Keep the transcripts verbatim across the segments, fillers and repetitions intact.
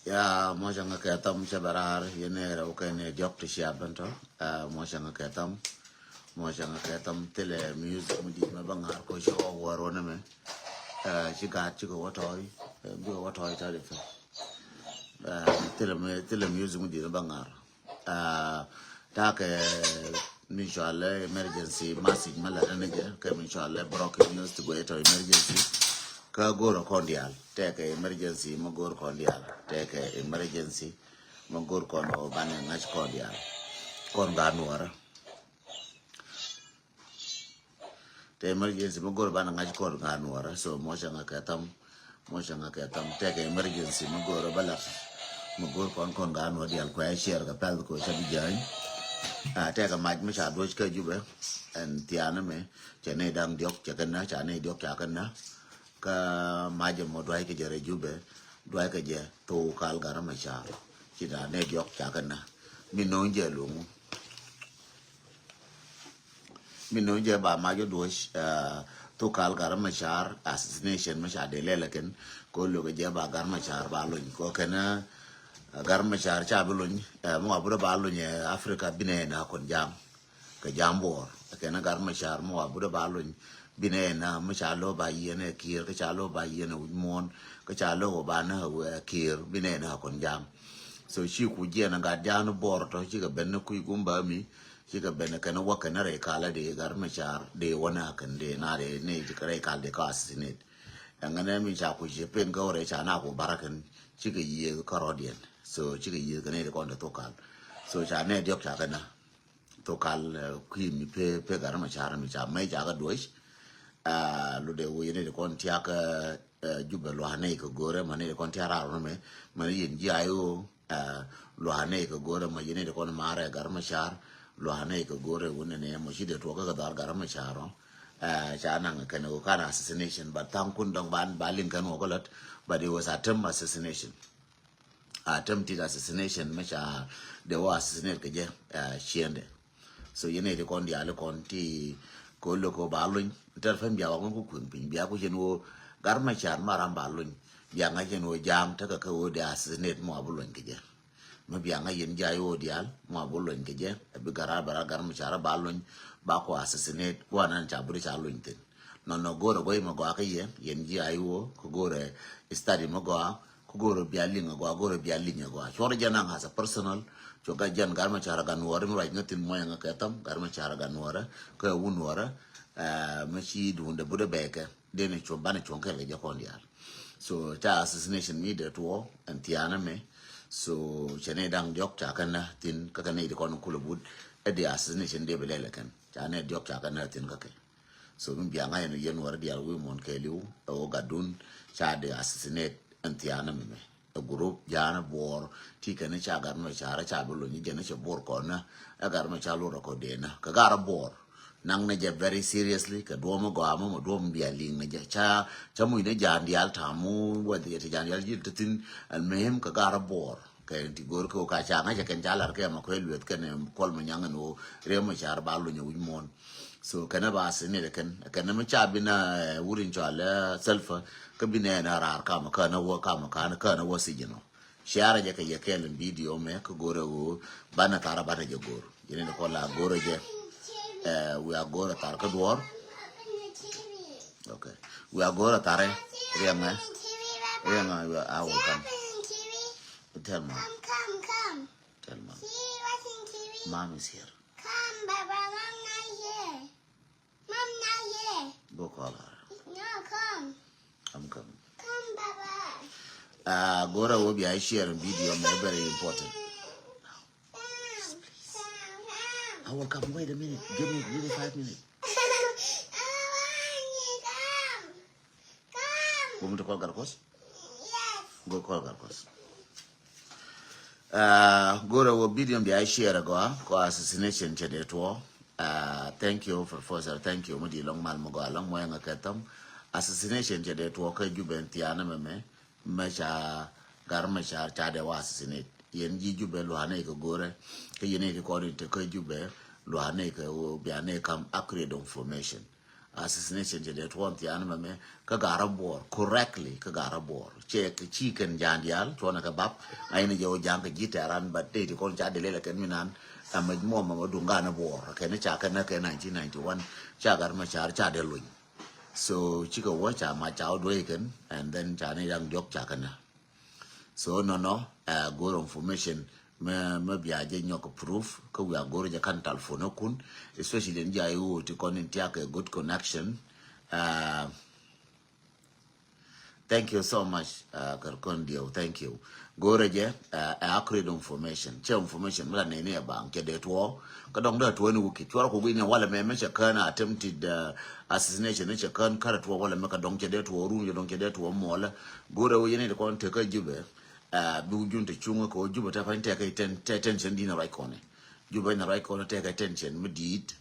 Ya, mɔcä ŋa kɛ tham cɛ bɛ raar, yɛn ɛ rɛw kɛ ni diɔk ti cia bɛn tɔ. Ya, mɔcä ŋa kɛ tham, mɔcä ŋa kɛ tham, thilɛ music mi dit mɛ bä ŋa̱r ko ci wä wär wä ni mɛ. Ya, ci gaat ci kɛ wä tɔy, ya, bi kɛ wä tɔy tɔ di fɛ. Ya, thilɛ mi, thilɛ music mi dit mɛ bä ŋa̱r. Ah, takɛ min cɔalɛ emergency message mɛ lat ni jɛ, kɛ min cɔalɛ breaking news ti guɛ tɔ emergency. Kä go̱r kɔn dial, tekɛ emergency mɛ go̱r kɔn dial, tekɛ emergency mɛ go̱r kɔn ɔ banɛ ŋa̱c kɔn dial. Kɔn ga nuɔrä. Te emergency mi go̱r banɛ ŋa̱c kɔn ga nuɔrä. So mɔcä ŋa kɛ tham, mɔcä ŋa kɛ tham. Tekɛ emergency mi go̱r bä lat, mi go̱r kɔn kɔn ga nuɔrä dial kuɛ share kɛ pɛl ko cä bi jäny. Ah, tekɛ mac mi ca duɔc kä Jubɛ, ɛn thiaani mi cɛ ni daŋ diɔk cɛ kɛ na, ca ni diɔk ca kɛ na. Kä mac mɔ duac kɛ jɛ rɛ Jubɛ, duac kɛ jɛ thok kal Gat Macar. Ci da ni diɔk ca kɛ na. Mi no̱o̱ŋ jɛ luŋu. Min nööŋ jɛ ba mac ɔ duɔ̱c, ah, thok kal Gat Macar assassination mi ca dee lɛl kɛn. Ko lo̱k jɛ ba Gat Macar ba lony. Ko kɛn, ah, Gat Macar ca bi lony, ah, mi wa bi rɔ ba lony, eh, Africa bi nɛ na kɔn jam. Kɛ jam Buɔr. Kɛn Gat Macar mi wa bi rɔ ba lony. Bi nɛ na mi ca lo̱ ba yiɛn ɛ Kiir, kä ca lo̱ ba yiɛn ɛ wi̱c muɔ̱ɔ̱n, kä ca lo̱ ba na ɛ Kiir, bi nɛ na kɔn jam. So ci ku jiɛn gat jam Buɔr tɔ, ci kɛ ben ni kui̱ gum ba mi, Cikɛ ben kɛn wä kɛn rɛy kal a dee Gat Macar dee wä na kɛn dee na dee ni cikɛ rɛy kal dee kä assassinate. Ɛŋɛ nɛ mi ca ku ci pen kä wä rɛy ca na ku bara kɛn cikɛ yiëë kä rɔ̱diɛn. So cikɛ yiëë kɛn ni dee kɔn dee thok kal. So ca nɛ diɔk ca kɛn na thok kal, eh, kui̱ mi pe, pe Gat Macar mi ca mɛ ca kɛ duɔ̱c. Ah, lo dee wä yɛn ni dee kɔn tiak, eh, eh, Jubɛ lua̱a̱ nɛy kɛ go̱rɛ mani yɛ kɔn tia̱a̱ raar wä mɛ mani yɛn ji̱ ay ɣöö, eh, lua̱a̱ nɛy kɛ go̱rɛ mɔ yɛn yɛ kɔn maarɛ Gat Macar lua̱a̱ nɛy kɛ go̱rɛ wä nɛnɛ mɔ ci dee tuɔɔk kä kɛ dhɔaar Gat Macar ɔ. Eh, ca naŋ kɛn ɣöö kan assassination, but tha̱a̱ŋ kun dɔ̱ŋ ba, ba liŋ kɛn wä kä lät, but it was attempt assassination. Attempt assassination mɛ ca dee wä assassinate kɛ jɛ, eh, ciendɛ. So yɛn ɛ ti kɔn diaal kɔn ti ko lo̱k ko ba lony. Tɛr fɛn bia wak mɛ ku kueŋ piny bia ku cɛn wo Gat Macar ma ram ba lony. Bia ŋa̱c cɛn wo jam tekɛ kɛ wo dee assassinate mɔ a bi lony kɛ jɛ. Mɛ bia ŋa̱c yɛn jay wo diaal mɔ a bi lony kɛ jɛ. Ɛ bi Gat a bɛ ra Gat Macar ba lony ba ku assassinate wa nan ca bi ri ca lony thin. Nɔnɔ go̱r ɛ gɔy mɛ gɔaa kä yɛ yɛn ji̱ ay wo kä go̱r ɛ study mɛ gɔaa. Ku go̱o̱r bia liŋ agɔa, go̱o̱r bia liŋ agɔa. Cuɔr jɛn aŋ as a personal. Cuɔ ka jɛn Gat Macar a gan nuɔɔri mi ruac ŋä thin muɔyɛ ŋä kɛ tham, Gat Macar a gan nuɔɔrä, kä wun nuɔɔrä. Eh, mi ci duundɛ budɛ bɛɛkɛ. Deni cuɔm banɛ cuɔm kɛl kɛ jɛ kɔn diaal. So, ca assassination mi dee tuɔ, ɛn thiaanä mɛ. So, cɛ ni daŋ diɔk ca kɛn na thin, kä kɛn ni di kɔn kulɛ bud. Ɛ di assassination dee bi lɛlɛ kɛn. Ca ni diɔk ca kɛn na thin kä kɛ. So mi biaŋ a yɛn yɛn wär diaal wi̱i̱ muɔ̱n kɛɛliw ɛ wä gatdun ca dee assassinate ɛn thiaanä mɛmɛ. Ɛ group jaanä Buɔr ti kɛn ca Gat Macar ca bi lony jɛn cɛ Buɔr kɔn na ɛ Gat Macar lorɛ kɔ dee na kɛ Gat Buɔr. Naŋ ni jɛ very seriously kɛ duɔm gɔaa mɔ mɔ duɔm bia liŋ ni jɛ ca ca muc ni jaan diaal ta̱a̱ mu wɛ ti jaan diaal ji̱ ti thin. Al muhim kɛ Gat Buɔr. Kɛ ti go̱o̱r kɛ wä ka ca ŋa̱c kɛn ca lar kɛ ma kuɛ lueth kɛn kuɔl ma nyaŋ ɛn wä riɛm ma car ba luny a wi̱c muɔ̱ɔ̱n. So kɛn a ba sinit kɛn kɛn mi ca bi na, eh, wut in cɔal, eh, Salva kä bi nɛ na raar kam kän a wä kam kän kän a wä sijin ɔ. Ciara jɛ kɛ yɛ kɛl in video mɛ kä go̱o̱r ɛ wä banɛ thar a banɛ jɛ go̱o̱r. Yɛn in kɔn la go̱o̱r ɛ jɛ. Eh, wiaa go̱o̱r ɛ thar kä duɔ̱ɔ̱r. Okay. Wiaa go̱o̱r ɛ thar ɛ riɛŋɛ. Riɛŋɛ wiaa a wä kam. Tell mom. Come, come, come. Tell mom. See, watching T V. Mom is here. Come, Baba, mom not here. Mom not here. Go call her. No, come. I'm coming. Come, Baba. Ah, go̱o̱r ɛ wä bia share video mɛ very important. Come, come, come. I will come. Wait a minute. Give me, give me five minutes. Come. Come. Go to call Garkos. Yes. Go call Garkos. Ah, go̱o̱r ɛ wä video bia share gɔaa kɔ assassination cɛ dee tuɔ. Ah, thank you, Professor. Thank you. Mi di lɔŋ mal mi gɔaa lɔŋ mɔ ɛŋa kɛ thom. Assassination cɛ dee tuɔ kä Jubɛ thiaanä mɛmɛ. Mɛ ca Gat Macar ca dee wä assassinate. Yɛn ji̱ Jubɛ lua̱a̱ nɛ kɛ go̱o̱rɛ. Kä yɛn ɛ ti kɔn in te kä Jubɛ lua̱a̱ nɛ kɛ wä bia nɛ kam accurate information. assassination cɛ dee tuɔɔn thiaani mɛmɛ kä Garä Buɔɔr, correctly kä Garä Buɔɔr. Cɛ kɛ ci kɛn ja̱a̱n diaal cuɔnɛ kɛ bap a inɛ jɛ wä ja̱a̱n kɛ ji̱ tɛran, but dee ti kɔn ca dee lelɛ kɛn mi nan ɛ mɛ muɔ mɛmɛ duŋ Garä Buɔɔr kɛn ca kɛn kɛ nineteen ninety-one ca Gat Macar ca dee luny. So cikɛ wä ca mac ca wä duee kɛn, and then ca ni daŋ diɔk ca kɛn. So nɔnɔ ɛ go̱r information mɛ mɛ bia jɛ nyɔk proof kä wiaa go̱r jɛ kan telephone kun, especially ni jɛ a iwuɔ ti kɔn in tiak ɛ good connection. Ɛ, thank you so much, ɛ, kɛ kɔn diɛw, thank you. Go̱r jɛ ɛ, ɛ accurate information, cɛ information mi la nɛni ɛ baŋ cɛ dee tuɔɔ. Kä dɔŋ dee tuɔɔ ni wukit cuɔr ku guic ni walɛ mɛ mɛ cɛ kään attempted, ɛ, assassination ni cɛ kään kärɛ tuɔɔ walɛ mɛ kä dɔŋ cɛ dee tuɔɔ run cɛ dɔŋ cɛ dee tuɔɔ muɔlɛ. Go̱r ɛ wä yɛn ni ti kɔn tekä Jubɛ. Ɛ, bi wä jun te cuŋä kɛ wä Jubɛ te pany tekɛ ten-, te tension di na ruac kɔnɛ. Jubɛ na ruac kɔnɛ tekɛ tension mi di̱i̱t,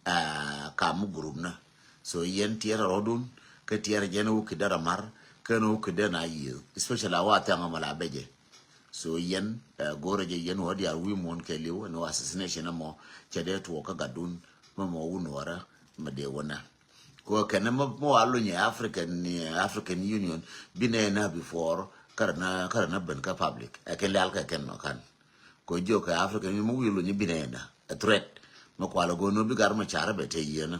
ɛ, kam mi group na. So yɛn tiɛɛr rɔdun kɛ tiɛɛr jɛn wä kidɛ ra mar kɛn wä kidɛ na yiëë, especially a wa thiaŋ mɛ la bɛjɛ. So yɛn, ɛ, go̱rɛ jɛ yɛn wä diaal wi̱i̱ muɔ̱n kɛ liw ɛn wä assassination ɛmɔ cɛ dee tuɔɔk kä gatdun mɛ mɔ wun wärä mɛ dee wä na. Kɛ kɛn mɛ mɔ wa luny ɛ African, ɛ, African Union bi nɛ na before kärɛ na, kärɛ na ben kä public ɛ kɛn lial kɛ kɛn nɔ kan. Kɛ jiök kɛ African Union mɛ wi̱i̱ luny bi nɛ na ɛ threat mɛ kual ɛ go̱o̱r ni bi Gat Macar bɛ te yiëë na.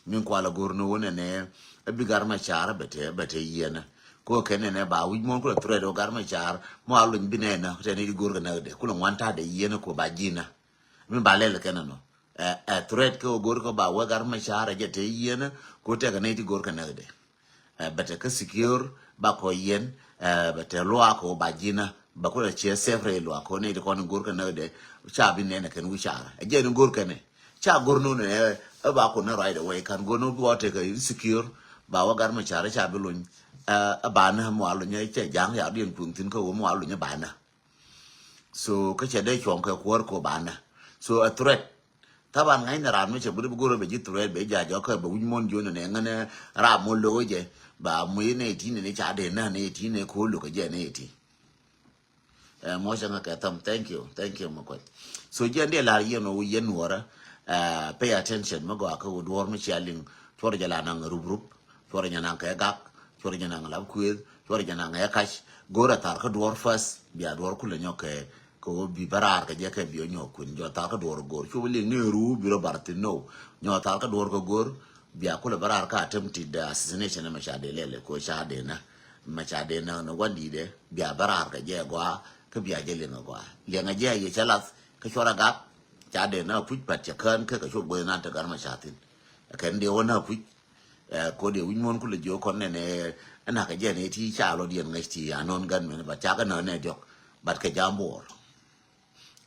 Min kual a go̱r ni wä nɛnɛ a bi Gat Macar bɛ te, bɛ te yiɛnɛ. Ko kɛ nɛnɛ ba wi̱c muɔ̱n kulɛ threat wä Gat Macar mɔ a luny bi nɛnɛ tɛ ni di go̱r kɛ näk dɛ kulɛ ŋuan ta̱a̱ dɛ yiɛnɛ ko ba ji̱nä. Min ba lɛl kɛn nɔ ɛ, ɛ threat kɛ wä go̱r kɛ ba wä Gat Macar ɛ jɛ te yiɛnɛ ko tɛ kɛ ni di go̱r kɛ näk dɛ. Ɛ, bɛ te kä secure ba kɔ yɛn, ɛ, bɛ te luaak kɔ ba ji̱nä ba kulɛ ciɛ safe rɛy luaak kɔ ni ti kɔn go̱r kɛ näk dɛ. Ca bi nɛn ɛ kɛn wi̱c Carɛ ɛ jɛ ni go̱r kɛn ɛ ca go̱r ni wä nɛ ɛ ba kun ni right away kan go̱r ni wä bi wä tekɛ secure. Ba wä Gat Macar ca bi luny ɛ, ɛ ba ni mɔ a luny ɛ cɛ ja̱a̱ŋ ya diɛn kueŋ thi̱n kä wä mɔ a luny ɛ ba ni. So kä cɛ dee cuɔ̱ŋ kɛ kuäär kɔ ba nä. So a threat. Thaban ŋa̱cnɛ raan mi cɛ bi go̱r bɛ ji̱ threat bɛ ja̱ jɔkä bɛ wi̱c muɔ̱n jiön nɛ ŋänɛ ram muɔ̱n lo̱k jɛ ba mui̱ nɛ iti nɛ ni ca dee nä nɛ iti nɛ ko̱ lo̱k jɛ nɛ iti. Ɛ mɔ cɛ ŋä kɛ tham, thank you, thank you mɔ kuɛth. So jɛ ndiɛ lar yɛn wä yɛn nuɔrä. Ɛ pay attention mi gɔaa kä wä duɔr mi cia liŋ cuɔr jɛ la naŋ rup rup. Cuɔr jɛ naŋ kɛ gak, cuɔr jɛ naŋ lap kuëëth, cuɔr jɛ naŋ ɛ kac. Go̱o̱r ɛ thar kä duɔ̱ɔ̱r first, bia duɔ̱ɔ̱r kulɛ nyɔk kɛ kɛ ɣöö bi bä raar kɛ jɛ kɛ bi ɔ nyɔk kuën jɔ thar kä duɔ̱ɔ̱r go̱o̱r. Cu bi liŋ ni ruu bi rɔ bar thin no. Nyɔk thar kä duɔ̱ɔ̱r kɛ go̱o̱r, bia kulɛ bä raar kä attempted assassination ɛmɛ ca dee lɛl ɛ kɛ ɣöö ca dee nä. Mɛ ca dee nä ni wan di̱i̱dɛ, bia bä raar kɛ jɛ gɔaa, kä bia jɛ liŋ ɛ gɔaa. Liŋ ɛ jɛ yɛ cɛ lath, kä cuɔr ɛ gak, ca dee nä puc pat cɛ kään kä kɛ cu guäth nan te Gat Macar thin. Ɛ kɛn dee wä nä puc. Ɛ kod ɛ wi̱c muɔ̱n kulɛ jiök kɔn nɛnɛ ɛ nakä jɛ nɛ ti ca lɔ diɛn ŋäc ti anɔn gan mɛn ba ca kɛ nä nɛ diɔk. But kɛ ja̱a̱ŋ buɔɔr,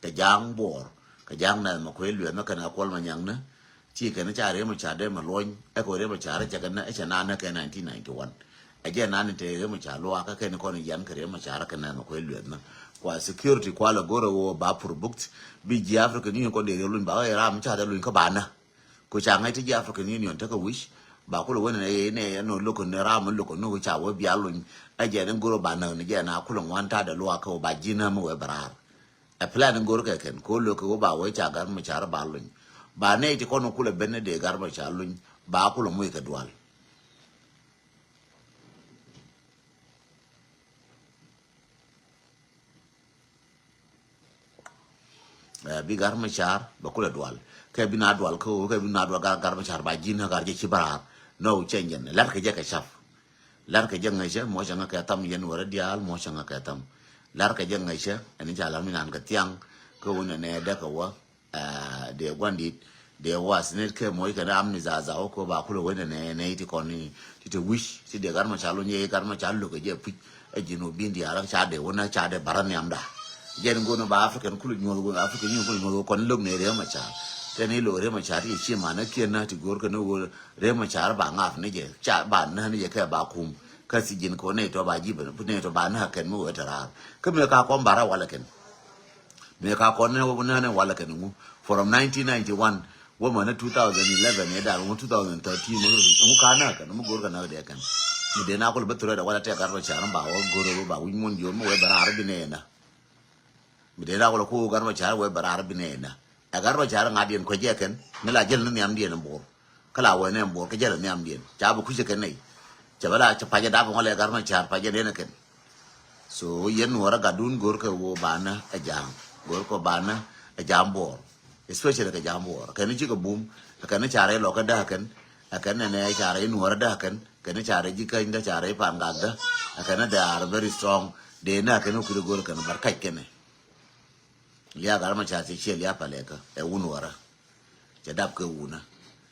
kɛ ja̱a̱ŋ buɔɔr, kɛ ja̱a̱ŋ nɛn mɛ kuɛ luɛth mɛ kɛn a kuɔl mɛ nyaŋ nä. Ci kɛn ca rem ca dee mɛ luɔny ɛ kɛ rem ca rɛ cɛ kɛn nä ɛ cɛ nan nä kɛ nineteen ninety one. Ɛ jɛ nan ni te rem ca luaak kä kɛn kɔn yan kɛ rem ca rɛ kɛn nɛ mɛ kuɛ luɛth mɛ. Kua security kua lɛ go̱rɛ wä ba pur bukt bi ji̱ African Union kɔn dee rem luny ba ɛ ram ca dee luny kä ba nä. Ku ca ŋäc ti ji̱ African Union tekɛ wi̱c ba kulɛ wen nɛ yɛ nɛ yɛ nɔ lo̱k ni ram mi lo̱k ni wi̱c ca wä bia luny. Ɛ jɛ ni go̱r ba näk ni jɛ na kulɛ ŋuan ta̱a̱ dɛ luaak kɛ wä ba ji̱n nä mi wee bɛ raar. Ɛ plan ni go̱r kɛ kɛn ko lo̱k kɛ wä ba wee ca Gat Macar ba luny. Ba nɛ ti kɔn kulɛ ben ni dee Gat Macar luny ba kulɛ muc kɛ dual. Ɛ, bi Gat Macar bɛ kulɛ dual. Kɛ bi na dual kä ɣöö kɛ bi na dual Gat, Gat Macar ba ji̱n ɣä Gat jɛ ci bä raar. No change ni. Lar kɛ jɛ kɛ cap. Lar kɛ jɛ ŋäcä mɔ cɛ ŋä kɛ tham yɛn wärä diaal mɔ cɛ ŋä kɛ tham. Lar kɛ jɛ ŋäcä ɛn ca lar mi nan kɛ thiaŋ. Kä ɣöö nɛ nɛ däk kɛ wä. Ɛ, dee gua̱n dit dee was ni kɛ moc kɛ ram ni zaza wä ko ba kulɛ wen nɛ nɛ ti kɔn ni ti te wi̱c ti dee Gat Macar luny yɛ Gat Macar lo̱k kɛ jɛ puc. Ɛ ji̱n wä bin diaal ca dee wä na ca dee bara nhiam da. Jɛn go̱n ba African kulɛ nyuɔth wä African nyuɔth kulɛ nyuɔth wä kɔn lo̱k ni Riek Macar. Tɛ ni lo̱k Riek Macar ti ci man kiɛn na ti go̱r kɛ ni wä Riek Macar ba ŋa̱p ni jɛ ca ba na ni jɛ kɛ ba kum. Kä si ji̱n kɛ wä ni tɔ ba ji̱ bɛ ni tɔ ba na kɛn mi wä te raar. Kä mi ka kɔn bara walɛ kɛn. Mëë ka kɔn nɛ wä nɛ nɛ walɛ kɛn ŋu. From nineteen ninety-one wä mɛ ni two thousand eleven ɛ dan ŋu two thousand thirteen ŋu ka nɛ kɛn ŋu go̱r kɛ nɛ dee kɛn. Mi dee na kul bä thurɛ dɛ walɛ tɛ Gat Macar ba wä go̱r wä ba wi̱c muɔ̱n jiɔn mi wä bɛ raar bi nɛ na. Mi dee na kul ko Gat Macar wä bɛ raar bi nɛ na. Ɛ Gat Macar ŋa̱tdiɛn kuecɛ kɛn ni la jäl ni nhiamdiɛn in Bor. Kä la wee ni in Bor kä jäl nhiamdiɛn ca bi kucä kɛn nɛy. Cɛ bä la cɛ pacɛ dap ŋɔl ɛ Gat Macar pacɛ den ɛ kɛn. So yɛn Nuɔrä gatdun go̱rkɛ ɣöö banä ɛ jam, go̱rkɛ banä ɛ jam Bor. Especially kɛ jam Bor kɛn cikɛ bum, kɛn ca rɛy lɔkä däk kɛn, kɛn nɛnɛ ca rɛy Nuɔrä däk kɛn, kɛn ca rɛy ji̱ käny dä, ca rɛy pa̱a̱n gak dä. Kɛn they are very strong. Dee nä kɛn wä kiri go̱r kɛn bar kac kɛn. Liak Gat Macar cɛ ciɛ liak palɛkä ɛ wun wärä. Cɛ dap kɛ wunä.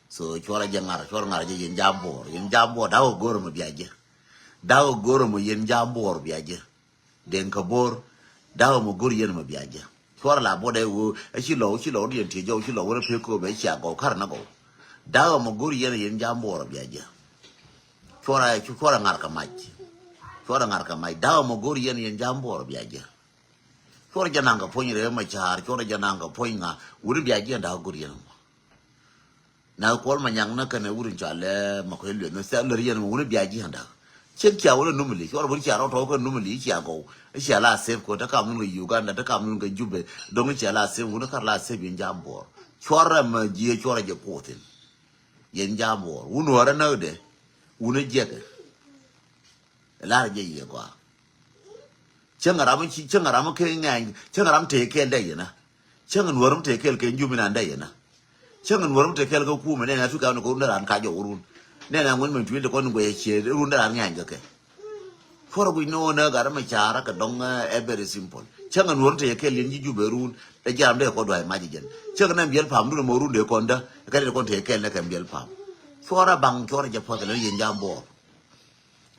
So cuɔrɛ jɛ ŋar, cuɔrɛ ŋar jɛ yɛn jam Bor, yɛn jam Bor da̱k ɛ go̱r mɔ bia jɛ. Da̱k ɛ go̱r mɔ yɛn jam Bor bia jɛ. Den kä Bor da̱k ɛ mɔ go̱r yɛn mɔ bia jɛ. Cuɔrɛ la bot ɛ wee ɛ ci lɔw, ci lɔw di yɛn tiɛ jɔw, ci lɔw wärä pek kööbɛ cia gɔw kar na gɔw. Da̱k ɛ mɔ go̱r yɛn yɛn jam Bor bia jɛ. Cuɔrɛ, cuɔrɛ ŋar kɛ mac. Cuɔrɛ ŋar kɛ mac da̱k ɛ mɔ go̱r yɛn yɛn jam Bor bia jɛ. Cuɔr jɛ naŋ kɛ puɔ̱ny Riek Macar, cuɔr jɛ naŋ kɛ puɔ̱ny ŋa, wuni bia jiɛn da̱k go̱r yɛn mɔ. Na Kuɔl Manyaŋ ni kɛnɛ wut in cɔal ɛ Makuei Lueth ni thɛl lär yɛn mɔ wuni bia jiɛn da̱k. Cien cia wä lɛ numili, cuɔr bä cia rɔ tɔw kɛ numili cia gɔw. Cia la sep kɛ te kam nun kɛ Uganda, te kam nun kɛ Jubɛ, do̱ŋ cia la sep, wuni kar la sep yɛn jam Bor. Cuɔr ɛmɛ jiɛ cuɔr jɛ kuɔthin. Yɛn jam Bor. Wun wärä näkdɛ, wuni jiɛkɛ. Lar jɛ yɛ gɔaa. Cäŋ ram ci, cäŋ ram kɛ ŋɛny, cäŋ ram tëë kɛɛl dɛ yɛn a. Cäŋ Nuɔr mi tëë kɛɛl kɛ Jubɛ nan dɛ yɛn a. Cäŋ Nuɔr mi tëë kɛɛl kɛ kumɛ nɛn a tu kɛ ni kɛ run dɛ ran ka jɔw run. Nɛn a ŋuɛn mɛ tui̱n dɛ kɔn guɛ ciɛ run dɛ ran ŋɛny kɛ kɛ. Cuɔr guic ni ɣöö nä Gat Macar kɛ dɔŋ, eh, ɛ very simple. Cäŋ Nuɔr mi tëë kɛɛl yɛn ji̱ Jubɛ run dɛ ji̱ ram dee kɔ duay mac jɛn. Cäŋ nɛ biɛl pam dun mɔ run dee kɔn dä kɛ dee kɔn tëë kɛɛl nɛ kɛ biɛl pam. Cuɔr a baŋ cuɔr a jɛ puɔth kɛ lɛ yɛn jam Bor.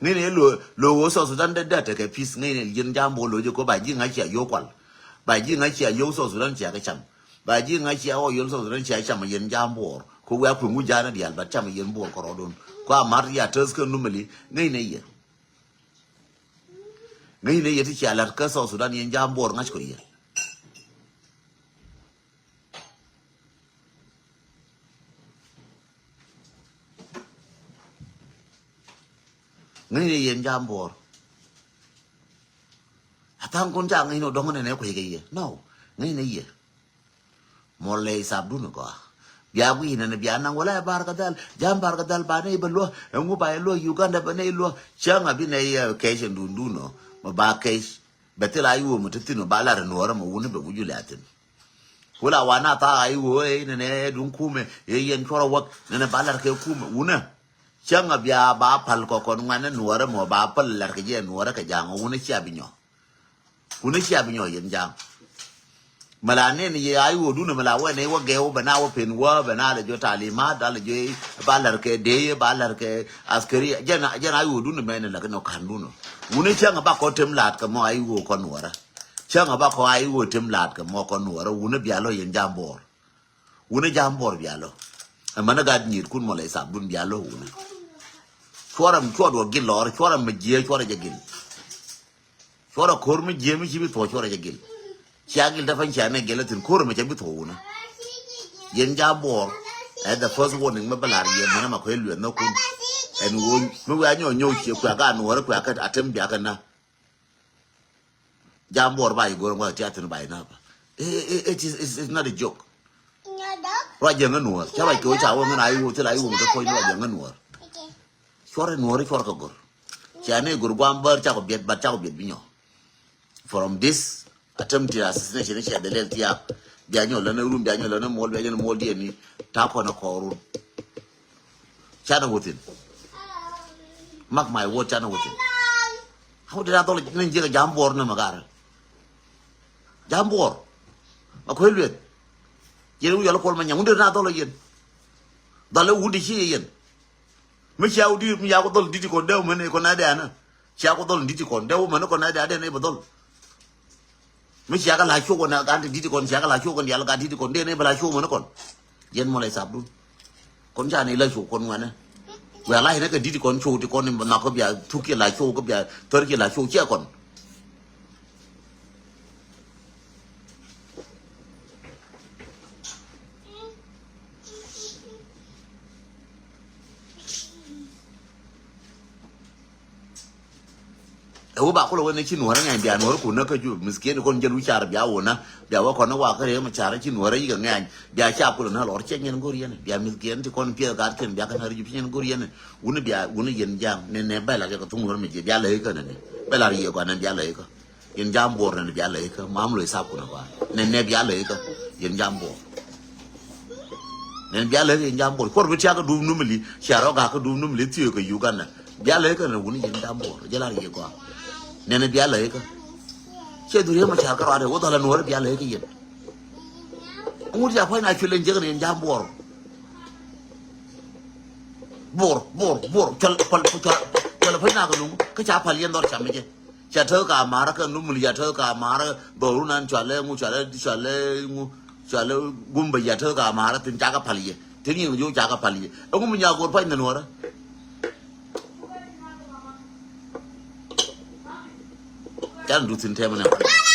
Ŋäcnɛ lo, lo ɣöö South Sudan dee dee tekɛ peace, ŋäcnɛ yɛn jam Bor lo jɛ ko ba ji̱ ŋa̱c cia yio̱w kual. Ba ji̱ ŋa̱c cia yio̱w South Sudan cia kɛ cam. Ba ji̱ ŋa̱c cia ɣɔw yio̱w South Sudan cia cam yɛn jam Bor. Ko wiaa kueŋ wi̱c ja̱a̱n a diaal ba cam yɛn Bor kɛ rɔɔdun. Ko a mat ya täth kä numili ŋäcnɛ yɛ. Ŋäcnɛ yɛ ti cia la̱t kä South Sudan yɛn jam Bor ŋa̱c kɔ yɛ. Ŋäcnɛ yɛn jam Bor. A tha̱a̱ŋ kun ca ŋäcnɛ dɔ̱ŋ nɛnɛ kuec kɛ yɛ. No, ŋäcnɛ yɛ. Mɔlɛ isabdun gɔaa. Bia guiy nɛnɛ bia naŋ wala ɛ Bar Ghazal. Jam Bar Ghazal ba nɛy bɛ luɔ. Ɛŋu ba yɛ luɔ Uganda bɛ nɛy luɔ. Cäŋ a bi nɛy, eh, kɛc ɛn dundun ɔ. Mɛ ba kɛc. Bɛ thil a yuɔm ti thin ɔ ba lar Nuɔrä mɛ wuni bɛ wi̱c wulɛ a thin. Kula wana tha a iwo e nene dun kume e yen choro wak nene balar ke kume wuna. Changa bia ba pal ko kon ngane Nuɔrɛ mo ba pal lar ke je Nuɔrɛ ke jang wuna chia binyo. Wuna chia binyo yen jang. Mala nen ye a iwo dun mala wene wa ge wo bana wo pen wa bana le jo talimat da le jo balar ke de balar ke askari jana jana iwo dun mene la ke no kan dun. Wuna changa ba ko tem lat ke mo a iwo kon Nuɔrɛ. Cäŋ a ba kɔ a i̱ wä tem laat kɛ mɔ kɔn Nuɔrä wunä bia lɔ yɛn jam Bor. Wunä jam Bor bia lɔ. Ɛmɛnɛ gat nyiet kun mɔ lɛ isabdun bia lɔ wunä. Cuɔrɛ mi cuɔt wä gil lɔr cuɔrɛ mi jiɛ cuɔrɛ jɛ gil. Cuɔrɛ ko̱r mi jiɛ mi ci bi thuɔ cuɔrɛ jɛ gil. Cia gil dafan cia nɛ gil thin ko̱r mi ca bi thuɔ wunä. Yɛn jam Bor. Ɛ the first warning mi bä lar yɛn mɛnɛ ma kɔ iluɛ nä kun. Ɛn wony mi wia nyɔ nyɔ cie kua ga Nuɔrä kua kä atem bia kä na. Jam Bor ba i̱ go̱r ŋuɔth tiath thi̱n ba i̱ napa. It is, it's, it's not a joke. Ruac jiɛŋ ŋä Nuɔr ca ruac kɛ wä ca wä ŋä na i̱ wä thil a i̱ wä mi te puɔ̱ny ruac jiɛŋ ŋä Nuɔr. Cuɔr i̱ Nuɔr i̱ cuɔr kɛ go̱r. Cia ni go̱r guam bär ca kɔ biɛt bat ca kɔ biɛt bi nyɔ. From this attempt to assassination i̱ cia dee lɛl thiaak. Bia nyɔ lä ni run bia nyɔ lä ni muɔl bia nyɔ ni muɔl diɛn ni ta̱a̱ kɔn ɛ kɔɔrun. Canɛ wä thi̱n. Mark my word, canɛ wä thi̱n. How did I thought ni jiɛk jam Bor ni ma garɛ. Jam Bor. Ma kuɛ lueth. Yɛn wi yɔl kuɔl ma nyam. Wundɛ na thɔl yɛn. Thɔl wundɛ ci yɛn. Mi cia wudi mi ya ku thɔl diti kɔn dee mɛn kɔn na dee ana. Cia ku thɔl diti kɔn dee mɛn kɔn na dee adɛ ni bɛ thɔl. Mi cia ka la cok kɔn gan ti diti kɔn cia ka la cok kɔn dial gan diti kɔn dee ni bɛ la cok mɛn kɔn. Yɛn mɔ la isabdun. Kɔn ca ni la cok kɔn ŋuɛnɛ. Wɛ la hinɛ kɛ diti kɔn cok ti kɔn ni na kɔ bia thuk ki la cok kɔ bia thär ki la cok cia kɔn. Ɛ wä ba kulɛ wä ni ci nuɔrä ŋɛny bia nuɔrä kun nä kä ju miskin kɔn jɛl wi̱car bia wä nä bia wä kɔn ni wa kä rɛy mɛ car ci nuɔrä yikɛ ŋɛny bia ca kulɛ nä lɔr cɛ nyɛn go̱r yɛn bia miskin ti kɔn piɛth gat kɛn bia kɛn ɣär ju ci nyɛn go̱r yɛn wuni bia wuni yɛn jaŋ ni nɛ bɛl a kɛ kɛ thuŋ nuɔrä mi jiɛ bia lɛ ikä ni ni bɛl a riɛ gɔa ni bia lɛ ikä. Yɛn jam buɔr nɛn bia lɛ ikä mam lo isap kunɛ kɔan nɛn nɛ bia lɛ ikä. Yɛn jam buɔr nɛn bia lɛ ikä yɛn jam buɔr kuɔr bi tiak kä duum numili cia rɔ gak kä duum numili thiee kä Uganda. Bia lɛ ikä nɛn wuni yɛn jam buɔr jɛ lar yɛ kɔan nɛn bia lɛ ikä. Cɛ dhuriɛ ma car kä rɔadɛ wä dhɔlɛ nuɔr bia lɛ ikä yɛn. Ŋut ya puɔ̱ny na cuɛl yɛn jek nɛ yɛn jam buɔr. Buɔr buɔr buɔr cuɛl pal cuɛl cuɛl puɔ̱ny na kä nuŋ kä ca pal yɛn dhɔr cam jɛ. Ca tek ka marä kä numli ca tek ka marä dhɔru nan cualɛ ŋu cualɛ cualɛ ŋu cualɛ gumbä ca tek ka marä tin ca kä pal yɛ tin yɛn jo ca kä pal yɛ. Ɛŋu mi nya gor pany nɛ nuɔrä. Can du thin tɛmɛ nɛ.